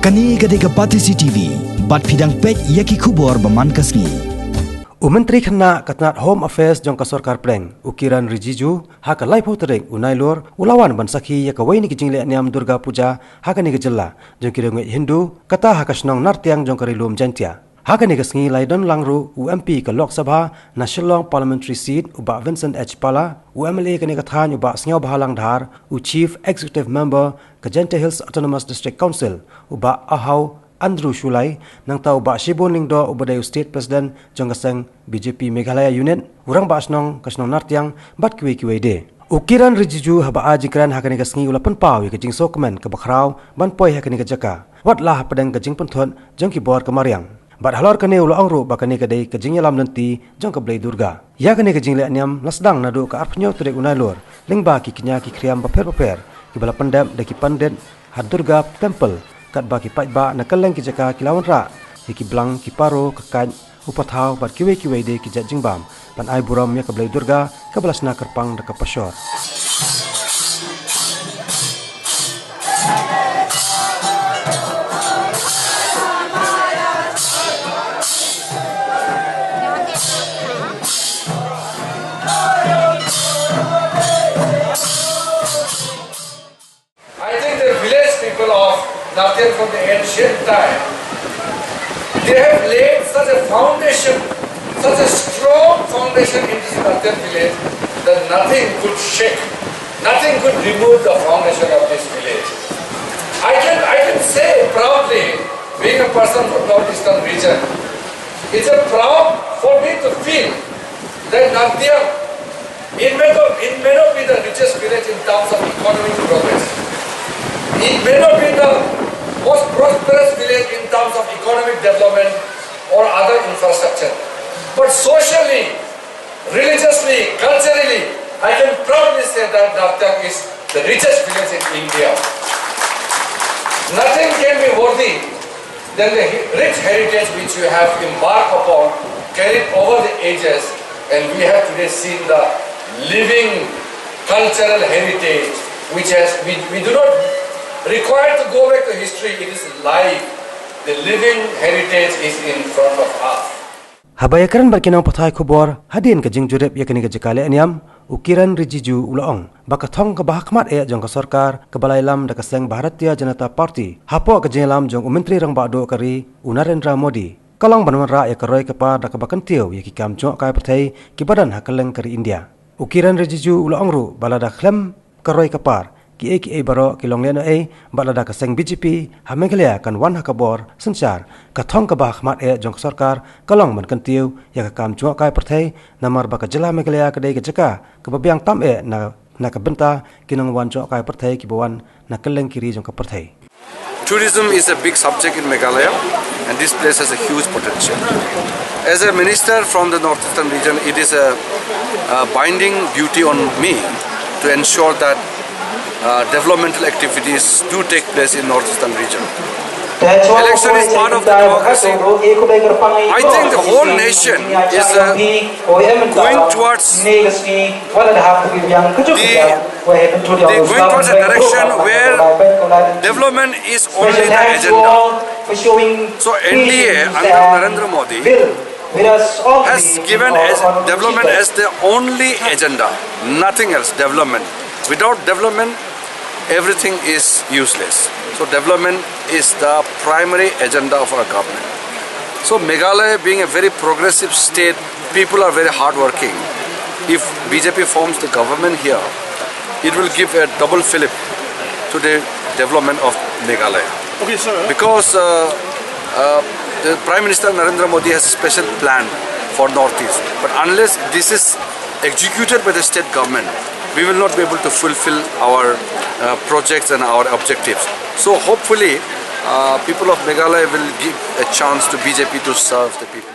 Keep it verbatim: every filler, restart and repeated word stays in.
Kane ka dei ka Batesi T V, bad phi dang peit ïa ki khubor ba man ka sngi. U Myntri Khynnah ka tnat Home Affairs jong ka Sorkar Pdeng, u Kiren Rijiju, ha ka laiphew tarik u Nailur, u la wan ban sakhi ïa kawei na ki jingleh niam Durga Puja ha kane ka jylla jong ki riewngeit Hindu, kata ha ka shnong Nartiang jong ka Ri Lum Jaintia. Ha kane ka sngi la ïadon lang ruh u M P ka Lok Sabha na Shillong Parliamentary Seat, u Bah Vincent H Pala, u M L A kane ka thaiñ, u Bah Sniawbhalang Dhar, u Chief Executive Member ka Jaintia Hills Autonomous District Council, u Bah Ahau Andrew Shullai, nangta u Bah Shibun Lyngdoh, uba dei u State President jong ka seng B J P Meghalaya Unit, u Rangbah Shnong ka shnong Nartiang, bad kiwei kiwei de. U Kiren Rijiju haba ai jingkren ha kane ka sngi u la pynpaw ïa ka jingsngewkmen kaba khraw ban poi ha kane ka jaka, wat la hapdeng ka jingpynthut jong ki bor ka mariang. Bad halor kane u la ong ruh ba kane ka dei ka jingïalam lynti jong ka Blei Durga. Ïa kane ka jingleh niam la sdang naduh ka arphew hynñiew tarik u Nailur, lyngba ki kñia ki khriam bapher bapher, kiba la pyndep da ki pandit ha Durga Temple, katba ki paidbah na kylleng ki jaka ki la wanrah ïa ki blang, ki paro, ka kait, u pathaw, bad kiwei kiwei de ki jait jingbam, ban ai burom ïa ka Blei Durga kaba la shna kyrpang da ka pashor. I think the village people of Nartiang from the ancient time, they have laid such a foundation, such a strong foundation in this Nartiang village that nothing could shake, nothing could remove the foundation of this village. I can, I can say proudly, being a person from Northeastern region, it's a proud for me to feel that Nartiang, it may not, it may not be the richest village in terms of economic progress. It may not be the most prosperous village in terms of economic development or other infrastructure. But socially, religiously, culturally, I can proudly say that Nartiang is the richest village in India. Nothing can be worthy than the he-, rich heritage which you have embarked upon, carried over the ages, and we have today seen the living cultural heritage which has, we, we do not require to go back to history, it is live. The living heritage is in front of us. Haba ïakren bad ki nongpathai khubor hadien ka jingjurip ïa kane ka jaka leh niam, u Kiren Rijiju u la ong ba ka thong kaba hakhmat eh jong ka sorkar kaba la ïalam da ka seng Bharatiya Janata Party hapoh ka jingïalam jong u Myntri Rangbah Duh ka ri, u Narendra Modi, ka long ban wanrah ïa ka roi ka par da kaba kyntiew ïa ki kam jngohkai pyrthei kiba don ha kylleng ka ri India. U Kiren Rijiju u la ong ruh ba lada khlem ka roi ka par, kiei kiei baroh ki long lehnohei, bad lada ka seng B J P ha Meghalaya kan wan ha ka bor synshar, ka thong kaba hakhmat eh jong ka sorkar ka long ban kyntiew ïa ka kam jngohkai pyrthei, namar ba ka jylla Meghalaya ka dei ka jaka kaba biang tam eh na, na ka bynta ki nongwan jngohkai pyrthei kiba wan na kylleng ki ri jong ka pyrthei. Tourism is a big subject in Meghalaya, and this place has a huge potential. As a minister from the Northeastern region, it is a, a binding duty on me to ensure that, uh, developmental activities do take place in Northeastern region. Election is part of the democracy. I think the whole nation is, uh, going towards the, the going towards a direction where development is only the agenda. So N D A under Narendra Modi has given as development as the only agenda, nothing else, development. Without development, everything is useless. So development is the primary agenda of our government. So Meghalaya being a very progressive state, people are very hardworking. If B J P forms the government here, it will give a double fillip to the development of Meghalaya. Okay, sir. Because, uh, uh, the Prime Minister Narendra Modi has a special plan for Northeast. But unless this is executed by the state government, we will not be able to fulfill our, uh, projects and our objectives. So hopefully, uh, people of Meghalaya will give a chance to B J P to serve the people.